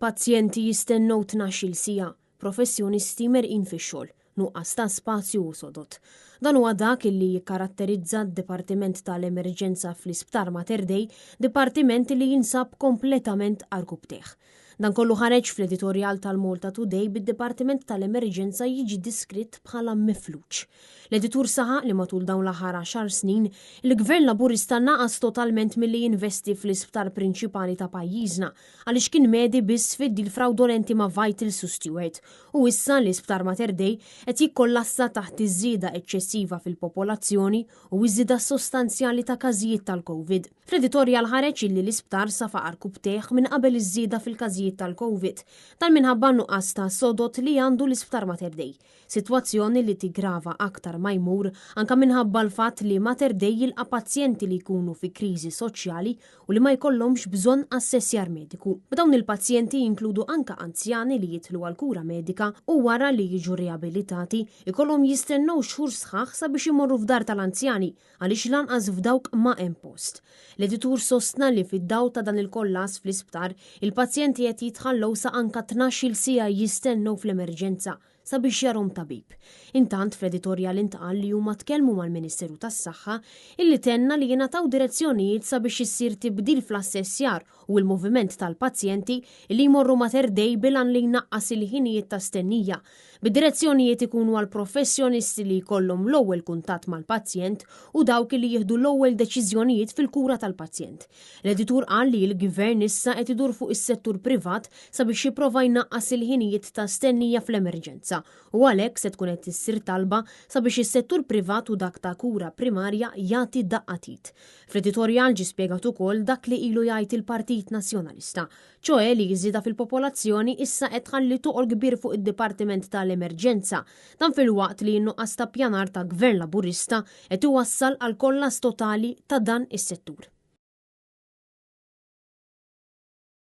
Pazjenti jistennew 12-il siegħa, professjonisti merqin fix-xogħol, nuqqas ta' spazju u sodod. Dan huwa dak illi jikkaratterizza d-Dipartiment tal-Emerġenza fl-Isptar Mater Dei, dipartiment li jinsab kompletament għarkupptejh. Dan kollu ħareġ fl-editorjal tal-Malta Today bid-Dipartiment tal-Emerġenza jiġi diskritt bħala mifluġ. L-editur saħaq li matul dawn l-aħħar għaxar snin, il-Gvern Laburista naqas totalment milli jinvesti fl-isptar prinċipali ta' pajjiżna għaliex kien medi biss fid-deal frawdolenti ma' Vitals u Steward u issa l-Isptar Mater Dei qed jikkollassa taħt iż-żieda eċċessiva fil-popolazzjoni u ż-żieda sostanzjali ta' każijiet tal-Covid. Fl-editorjal ħareġ illi l-isptar safa għarkupptejh minn qabel iż-żieda fil-każijiet tal-Covid. Dan minħabba n-nuqqas ta' sodod li għandu l-Isptar Mater Dei. Sitwazzjoni li tiggrava aktar ma jmur anka minħabba l-fatt li Mater Dei jilqa' pazjenti li jkunu fi kriżi soċjali u li ma jkollhomx bżonn assessjar mediku. B'dawn il-pazjenti jinkludu anka anzjani li jidħlu għal kura medika u wara li jiġu riabilitati jkollhom jistennew xhur sħaħ sabiex imorru f'dar tal-anzjani għaliex lanqas f'dawk ma hemm post. L-editur sostna li fid-dawl ta' dan il-kollass fl-isptar, il-pazjenti qed jitħallew sa anka 12-il siegħa jistennew fl-emerġenza sabiex jarhom tabib. Intant fl-editorjal intqal li huma tkellmu mal-Ministeru tas-Saħħa illi tenna li jingħataw direzzjonijiet sabiex issir tibdil fl-assessjar u l-moviment tal-pazjenti li jmorru Mater Dei bil-għan li jnaqqas il-ħinijiet ta' stennija, bid-direzzjonijiet ikunu għal professjonisti li jkollhom l-ewwel kuntatt mal-pazjent u dawk li jieħdu l-ewwel deċiżjonijiet fil-kura tal-pazjent. L-editur qal li l-Gvern issa qed idur fuq is-settur privat sabiex jipprova jnaqqas il-ħinijiet ta' stennija fl-emerġenza u għalhekk se tkun qed issir talba sabiex is-settur privat u dak ta' kura primarja jagħti daqqa t'id. Fl-editorjal ġie spjegat ukoll dak li ilu jgħid il-Partit Nazzjonalista, ċoe li ż-żieda fil-popolazzjoni issa qed tħalli toqol kbir fuq id-Dipartiment tal-Emerġenza. Dan filwaqt li n-nuqqas ta' ppjanar ta' Gvern Laburista qed iwassal għal kollass totali ta' dan is-settur.